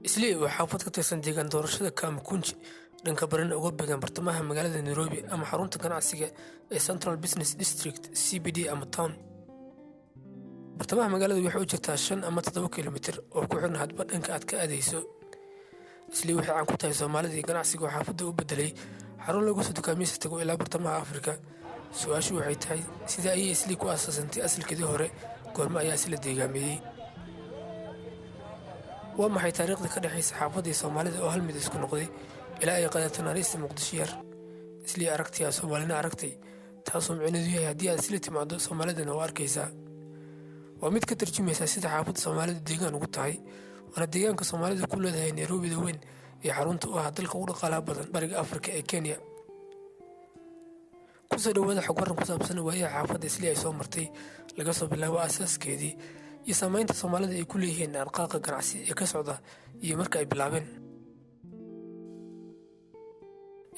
Islii waa xaafad ka tirsan deegaan doorashada Kamukunji, dhanka barina uga beegan bartamaha magaalada Nairobi ama xarunta ganacsiga ee Central Business District (CBD) ama Town. Bartamaha magaalada waxay u jirtaa 5 ama 7 kiiloomitir oo ku xiran hadba dhanka aad ka aadayso. Islii waxay caan ku tahay Soomaalida iyo ganacsiga oo xaafadda u beddelay xarun lagu soo dukaameysi tago ilaa bartamaha Afrika. Su'aashu waxay tahay, sidee ayay Islii ku aasaasantay asalkeedii hore? Goorma ayaa isla deegaameeyey? Waa maxay taariikhda ka dhexaysa xaafadda iyo Soomaalida oo hal mid isku noqday ilaa ay qaadato naanaysta Muqdisho yar? Islii aragtay aa Soomaalina aragtay, taasoo micnaheedu yahay haddii aad isla timaado Soomaalidana waa arkaysaa. Waa mid ka tarjumaysa sida xaafadda Soomaalidu deegaan ugu tahay, waana deegaanka Soomaalidu ku leedahay Nairobida weyn ee xarunta u ah dalka ugu dhaqaalaha badan Bariga Afrika ee Kenya. Ku soo dhawaada xog waran ku saabsan waayaha xaafadda Islii ay soo martay, laga soo bilaabo aasaaskeedii iyo saameynta Soomaalida ay ku leeyihiin dhaqdhaqaaqa ganacsi ee ka socda iyo marka ay bilaabeen.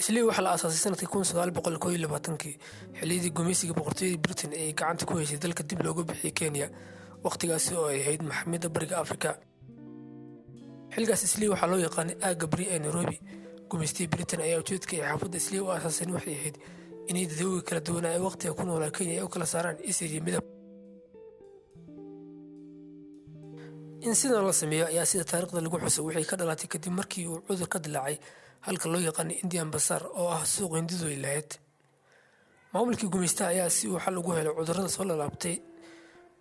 Islii waxaa la aasaasay sanadkii 1921-kii, xilliyadii gumeysiga boqortooyada Britain ee ay gacanta ku haysay dalka dib looga bixiyay Kenya, waqtigaasi oo ay ahayd maxkamada Bariga Afrika. Xilligaas Islii waxaa loo yaqaanay aagga bari ee Nairobi. Gumeystihii Britain ayaa ujeedka ay xaafadda Islii u aasaaseen waxay ahayd inay dadweyne kala duwanaa ee waqtiga ku noolaa Kenya ay u kala saaraan isir iyo midab. In sidan la sameeyo ayaa sida taariikhda lagu xuso waxay ka dhalatay kadib markii uu cudur ka dillaacay halka loo yaqaano Indian Bazaar oo ah suuq Hindidu ay lahayd. Maamulkii gumeystaha ayaa si uu xal ugu helo cudurrada soo laalaabtay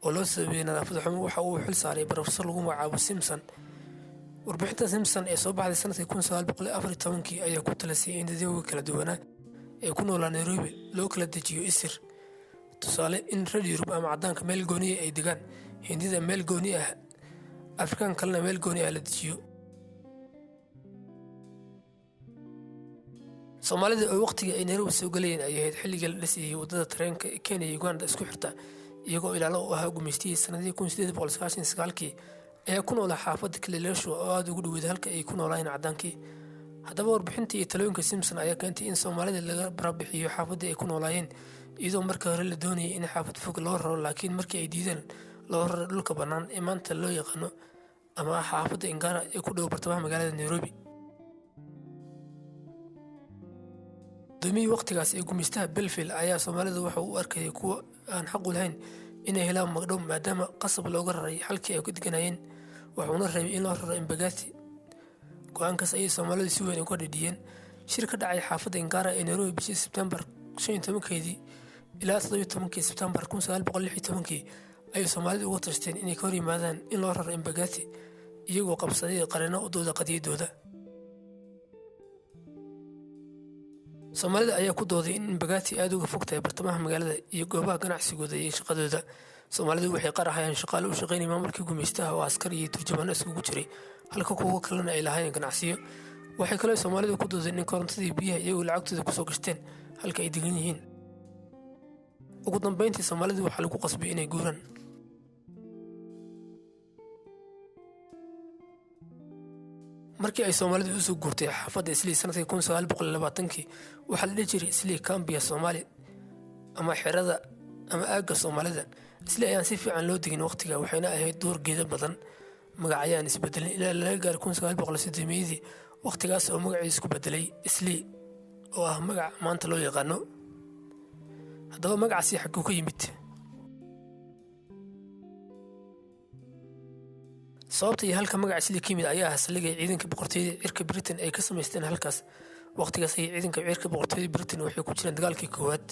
oo loo sababeeyay nadaafad xumo waxa uu xil saaray barofesor lagu magacaabo Simpson. Warbixinta Simpson ee soo baxday sanadkii 1914-kii ayaa ku talisay in dadweyne kala duwanaa ee ku noolaa Nairobi loo kala dejiyo isir. Tusaale, in reer Yurub ama caddaanka meel gooni ah ay degaan, Hindida meel gooni ah, Afrikaan kalena meel gooni ah la dejiyo. Soomaalida oo waqtigii ay Nairobi soo galayeen ay ahayd xilligii la dhisayay waddada tareenka ee Kenya iyo Uganda isku xirta, iyagoo ilaalo u ahaa gumeystihii sanadihii 1899-kii ayaa ku noolaa xaafadda Kileleshwa oo aad ugu dhoweyd halka ay ku noolaayeen caddaankii. Haddaba warbixintii iyo talooyinka Simpson ayaa keentay in Soomaalida laga barabixiyo xaafaddii ay ku noolaayeen, iyadoo markii hore la doonayay in xaafad fog loo raro, laakiin markii ay diideen loo raray dhulka bannaan ee maanta loo yaqaano ama ah xaafadda Ngara ee ku dhow bartamaha magaalada Nairobi. Gudoomiyihii waqtigaas ee gumeystaha Belfield ayaa Soomaalida waxa uu u arkayay kuwo aan xaq u lahayn inay helaan magdhow maadaama qasab looga raray halkii ay ku degganaayeen, wuxuuna rabay in loo raro Embakasi. Go'aankaas ayay Soomaalidu si weyn uga dhidhiyeen. Shir ka dhacay xaafadda Ngara ee Nairobi bishii Sebtembar 15-keedii ilaa 17-kii Sebtembar 1916-kii ayay Soomaalidu uga tashteen inay ka hor yimaadaan in loo raro Embakasi, iyagoo qabsaday qareenno u dooda qadiyaddooda. Soomaalida ayaa ku dooday in Embakasi aad uga fog tahay bartamaha magaalada iyo goobaha ganacsigooda iyo shaqadooda. Soomaalidu waxay qaar ahaayeen shaqaale u shaqaynayay maamulkii gumeystaha oo askar iyo turjumaano isugu jiray, halka kuwo kalena ay lahaayeen ganacsiyo. Waxay kaloo Soomaalidu ku doodeen in korontadii biyaha iyagu lacagtooda kusoo gashteen halka ay degan yihiin. Ugu dambeyntii Soomaalidu waxaa lagu qasbay inay guuraan. Markii ay Soomaalidu usoo guurtay xaafadda Islii sanadkii 1920-kii, waxaa la dhihi jiray Islii Kambiya Soomaali ama xerada ama aagga Soomaalida. Islii ayaan si fiican loo degin waqtiga, waxayna ahayd door geedo badan. Magac ayaan isbedelin ilaa laga gaaray 1930-yadii, waqtigaas oo magaciisu isku bedelay Islii oo ah magac maanta loo yaqaano. Haddaba magacaasi xagguu ka yimid? Sababta iyo halka magaca Islii ka yimid ayaa ah saldhigga ciidanka boqortooyada cirka Britain ay ka samaysteen halkaas. Waqtigaas ayay ciidanka cirka boqortooyada Britain waxay ku jireen dagaalkii koowaad.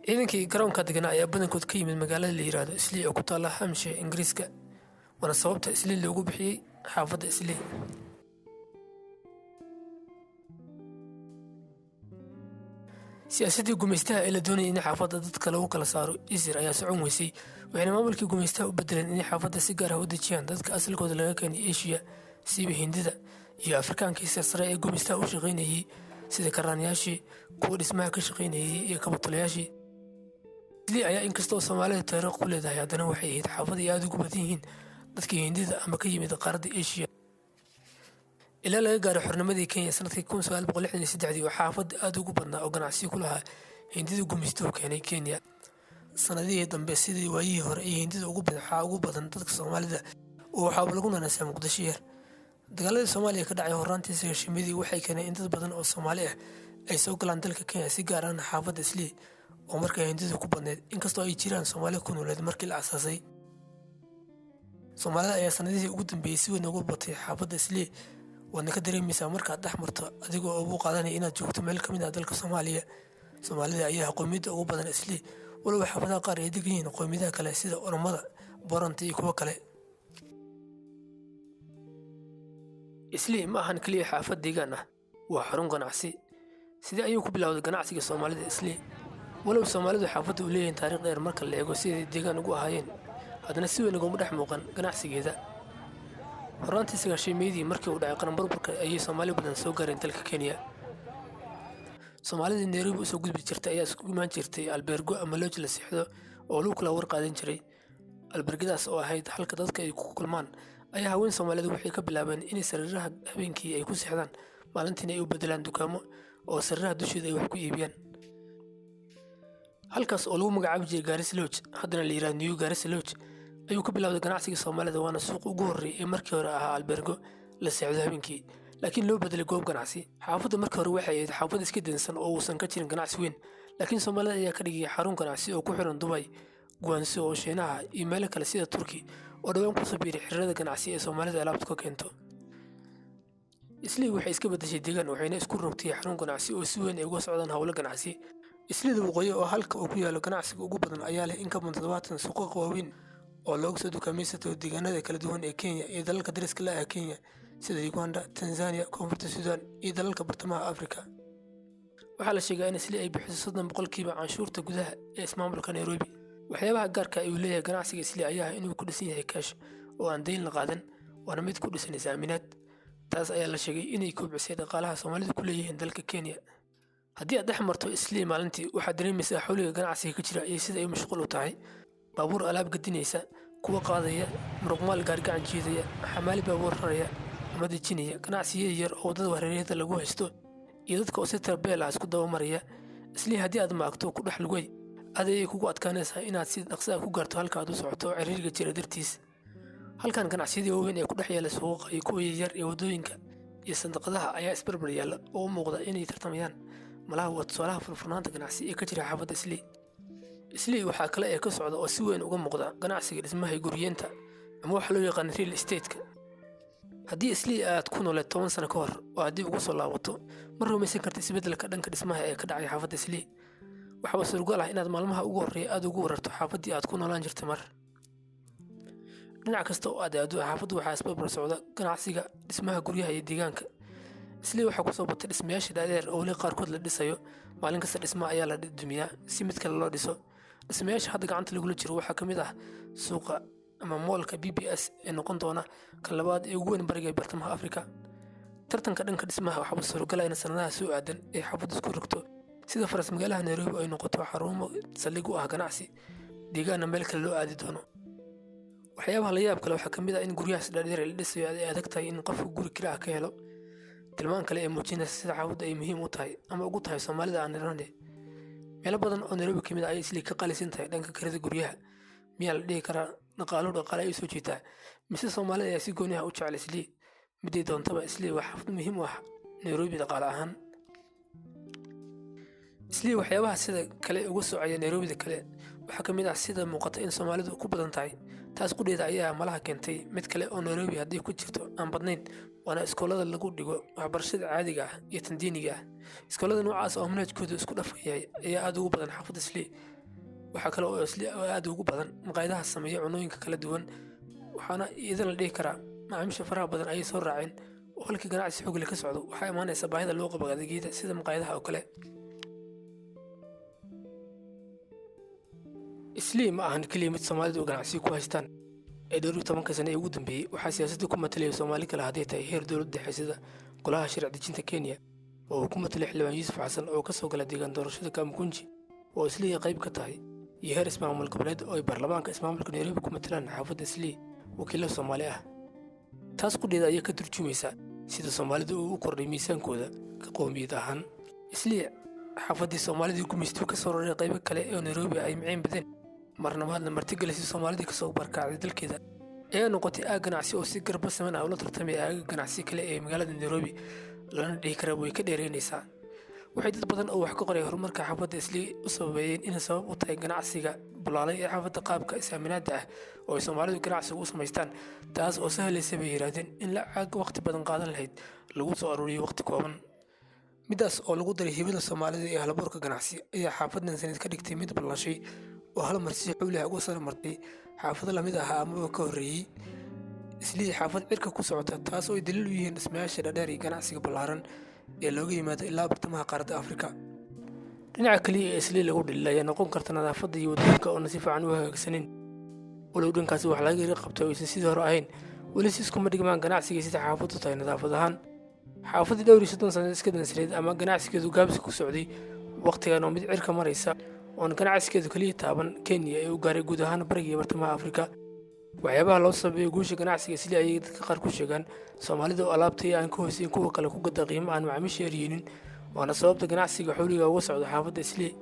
Ciidankii garoonka deganaa ayaa badankood ka yimid magaalada la yiraahdo Islii oo ku taalla Hampshire, Ingiriiska, waana sababta Islii loogu bixiyey xaafadda Islii. Siyaasaddii gumeystaha ee la doonayay in xaafadda dadka lagu kala saaro isir ayaa socon weysay, waxayna maamulkii gumeystaha u bedeleen inay xaafadda si gaar ah u dejiyaan dadka asalkooda laga keenay Asia, siiba Hindida iyo Afrikaankii sarsare ee gumeystaha u shaqaynayay, sida karaaniyaashii, kuwa dhismaha ka shaqaynayay iyo kabatolayaashii. Islii ayaa inkastoo Soomaalida taariikh ku leedahay, haddana waxay ahayd xaafad ay aad ugu badan yihiin dadkii Hindida ama ka yimid qaaradda Asia. Ilaa laga gaaray xornimadii Kenya sanadkii 1963, oo xaafadda aad ugu badnaa oo ganacsiyo ku lahaa Hindida gumeystuhu keenay Kenya. Sanadihii dambe sidii waayihii hore ay Hindida ugu badan waxaa ugu badan dadka Soomaalida oo waxaaba lagu naanaysaa Muqdisho yar. Dagaaladii Soomaaliya ka dhacay horraantii sagaashameeyadii waxay keeneen in dad badan oo Soomaali ah ay soo galaan dalka Kenya, si gaar ahna xaafadda Islii oo markaa Hindidu ku badneyd, inkastoo ay jiraan Soomaali ku nooleed markii la aasaasay. Soomaalida ayaa sanadihii ugu dambeeyey si weyn ugu batay xaafadda Islii, waadna ka dareemaysaa markaad dhex marto adigoo ugu qaadanaya inaad joogto meel ka mid ah dalka Soomaaliya. Soomaalida ayaa qowmiyadda ugu badan Islii, walow xaafadaha qaar ay degan yihiin qowmiyadaha kale sida Oromada, Booranta iyo kuwo kale. Islii ma ahan keliya xaafad deegaan ah, waa xarun ganacsi. Sidee ayuu ku bilowday ganacsiga Soomaalida Islii? Walow Soomaalidu xaafadda u leeyihiin taariikh dheer marka la eego siday deegaan ugu ahaayeen, haddana si weyn uguma dhex muuqan ganacsigeeda. Horraantii sagaashameeyadii markii uu dhacay qaran burburka ayay Soomaali badan soo gaareen dalka Kenya. Soomaalidii Nairobi usoo gudbi jirtay ayaa isku imaan jirtay albeergo ama lodge la seexdo oo lagu kala war qaadan jiray. Albeergadaas oo ahayd halka dadka ay ku kulmaan ayaa haween Soomaaliyeed waxay ka bilaabeen inay sariiraha habeenkii ay ku seexdaan, maalintiina ay u beddelaan dukaamo oo sariiraha dushooda ay wax ku iibiyaan. Halkaas oo lagu magacaabi jiray Garissa Lodge, haddana la yiraahdo New Garissa Lodge, ayuu ka bilowday ganacsiga Soomaalida, waana suuq ugu horreeyay ee markii hore ahaa albeergo la seexdo habeenkii, laakiin loo bedelay goob ganacsi. Xaafadda markii hore waxay ahayd xaafad iska dansan oo uusan ka jirin ganacsi weyn, laakiin Soomaalida ayaa ka dhigay xarun ganacsi oo ku xiran Dubai, Guangzhou oo Shiinaha iyo meelo kale sida Turki oo dhawaan kusoo biiray xiriirada ganacsi ee Soomaalida alaabta ka keento. Islii waxay iska beddeshay deegaan, waxayna isku rogtay xarun ganacsi oo si weyn ay uga socdaan howlo ganacsi. Islida waqooyi oo halka uu ku yaalo ganacsiga ugu badan ayaa leh in ka badan 70 suuqaq waaweyn oo looga soo dukaamaysato deegaanada kala duwan ee Kenya iyo dalalka dariska la ah Kenya sida Uganda, Tanzania, Koonfurta Suudaan iyo dalalka bartamaha Afrika. Waxaa la sheegaa in Islii ay bixiso 30% canshuurta gudaha ee ismaamulka Nairobi. Waxyaabaha gaarka ah ee uu leeyahay ganacsiga Islii ayaa ah inuu ku dhisan yahay kaash oo aan deyn la qaadan, waana mid ku dhisan is-aaminaad. Taas ayaa la sheegay inay kobcisay dhaqaalaha Soomaalidu ku leeyihiin dalka Kenya. Haddii aad dhex marto Islii maalintii, waxaad dareemaysaa xawliga ganacsiga ka jira iyo sida ay mashquul u tahay. Baabuur alaab gadinaysa, kuwa qaadaya, muruqmaal gaarigacan jiidaya, xamaali baabuur raraya ama dejinaya, ganacsiyo yar oo waddada hareeraheeda lagu haysto, iyo dadka oo si tarbeel ah isku daba maraya. Islii haddii aad maagto ku dhex lugay, aad ayay kugu adkaanaysaa inaad si dhaqso ah ku gaarto halka aad u socoto ciriiriga jira dartiis. Halkan ganacsiyada waaweyn ee ku dhex yaalla suuqa iyo kuwa yaryar ee waddooyinka iyo sandaqadaha ayaa isbarbar yaalla oo u muuqda inay tartamayaan. Malaha waa tusaalaha furfurnaanta ganacsi ee ka jira xaafadda Islii. Islii waxaa kale ee ka socda oo si weyn uga muuqda ganacsiga dhismaha guryeenta ama waxa loo yaqaan real estate-ka. Haddii Islii aad ku nooleed 10 sano ka hor oo haddii ugu soo laabato, ma rumaysan kartid isbeddelka dhanka dhismaha ee ka dhacay xaafadda Islii. Waxaaba suuragal ah inaad maalmaha ugu horreeya aad ugu wararto xaafaddii aad ku noolaan jirtay mar. Dhinac kasta oo aad aado xaafaddu waxaa isbarbar socda ganacsiga, dhismaha guryaha iyo deegaanka. Islii waxaa kusoo batay dhismayaasha dhaadheer oo weli qaarkood la dhisayo. Maalin kasta dhisma ayaa la dumiyaa si mid kale loo dhiso. Dhismayaasha hadda gacanta lagula jiro waxaa ka mid ah suuqa ama moolka BBS ee noqon doona kan labaad ee ugu weyn bariga ee bartamaha Afrika. Tartanka dhanka dhismaha waxaaba suuragal ah in sanadaha soo aadan ay xaafaddu isku rogto sida faras magaalaha Nairobi ay noqoto xarumo saldhig u ah ganacsi, deegaanna meel kale loo aadi doono. Waxyaabaha la yaab kale waxaa ka mid ah in guryahaas dhaadheer ee la dhisayo ay adag tahay in qofku guri kira ah ka helo. Tilmaan kale ee muujinaysa sida xaafaddu ay muhiim u tahay ama ugu tahay Soomaalida aan nirane. Meelo badan oo Nairobi ka mid ah ayay Islii ka qaalisan tahay dhanka kirada guryaha. Miyaa la dhihi karaa dhaqaaluhu dhaqaale ay soo jiitaa, mise Soomaalida ayaa si gooni ah u jecel Islii? Miday doontaba, Islii waa xaafad muhiim u ah Nairobi dhaqaale ahaan. Islii waxyaabaha sida kale uga socaya Nairobida kale waxaa ka mid ah sida muuqata in Soomaalidu ku badan tahay. Taas qudheeda ayaa malaha keentay mid kale oo Nairobi haddii ku jirto aan badnayn, waana iskoolada lagu dhigo waxbarashada caadiga ah iyo tan diiniga ah. Iskoolada noocaas oo manhajkoodu isku dhafan yahay ayaa aad ugu badan xaafadda Islii. Waxaa kale oo Islii oo aad ugu badan maqaayadaha sameeya cunooyinka kala duwan, waxaana iyadan la dhihi karaa macaamiisha faraha badan ayay soo raaceen oo halkii ganacsi xoog leh ka socdo waxaa imaanaysa baahida loo qabo adeegyada sida maqaayadaha oo kale. Islii ma ahan keliya mid Soomaalidu ganacsiyo ku haystaan. Ee dhowr iyo tobanka sano ee ugu dambeeyey waxaa siyaasadda ku matalaya Soomaali kale hadday tahay heer dowlad dhexe sida Golaha Sharci Dejinta Kenya oo uu ku matalay Xildhibaan Yuusuf Xasan oo ka soo gala deegaan doorashada Kamukunji oo Islii qayb ka tahay, iyo heer ismaamul goboleed oo ay baarlamaanka ismaamulka Nairobi ku matalaan xaafadda Islii wakiilo Soomaali ah. Taas qudheeda ayaa ka turjumaysa sida Soomaalidu uu u kordhay miisaankooda ka qowmiyad ahaan. Islii xaafaddii Soomaalidii gumaystuu ka soo raray qaybo kale oo Nairobi ay miciin badeen, marna maadna martigelisay Soomaalidii kasoo barkaacday dalkeeda. Ayaa noqotay aag ganacsi oo si garba siman ah ula tartamaya aagaga ganacsi kale ee magaalada Nairobi, lana dhihi kara way ka dheereynaysaa. Waxay dad badan oo wax ka qoray horumarka xaafadda Islii u sababeeyeen inay sabab u tahay ganacsiga bulaalay ee xaafadda, qaabka is-aaminaadda ah oo ay Soomaalidu ganacsigu u samaystaan, taas oo sahlaysa, bay yidhaahdeen, in lacag waqti badan qaadan lahayd lagu soo aruuriyo waqti kooban. Midaas oo lagu daray hibada Soomaalida ee halabuurka ganacsi ayaa xaafadan sanad ka dhigtay mid ballashay oo hal mar si xawli ah uga sara martay xaafado lamid ahaa amaba ka horreeyey. Islii xaafad cirka ku socota, taas oo ay daliil u yihiin dhismayaasha dhaadheer iyo ganacsiga ballaaran ee looga yimaado ilaa bartamaha qaaradda Afrika. Dhinaca kaliya ee Islii lagu dhaliilay ayaa noqon karta nadaafadda iyo waddooyinka oona si fiican u hagaagsanin. Walow dhankaasi wax laga yara qabtay oo aysan sidii hore ahayn, weli si iskuma dhigmaan ganacsiga sida xaafaddu tahay nadaafad ahaan. Xaafaddii dhowr iyo 30 sano iska dansaneyd ama ganacsigeedu gaabsi ku socday, wakhtigan oo mid cirka maraysa oon ganacsigeedu keliya taaban Kenya ee u gaaray guud ahaan bariga iyo bartamaha Afrika. Waxyaabaha loo sababeeyo guusha ganacsiga Islii ayay dadka qaar ku sheegaan Soomaalida oo alaabtay aan ka hooseyn kuwa kale ku gada qiimo aan macaamiisha eryeynin, waana sababta ganacsiga xawliga uga socdo xaafadda Islii.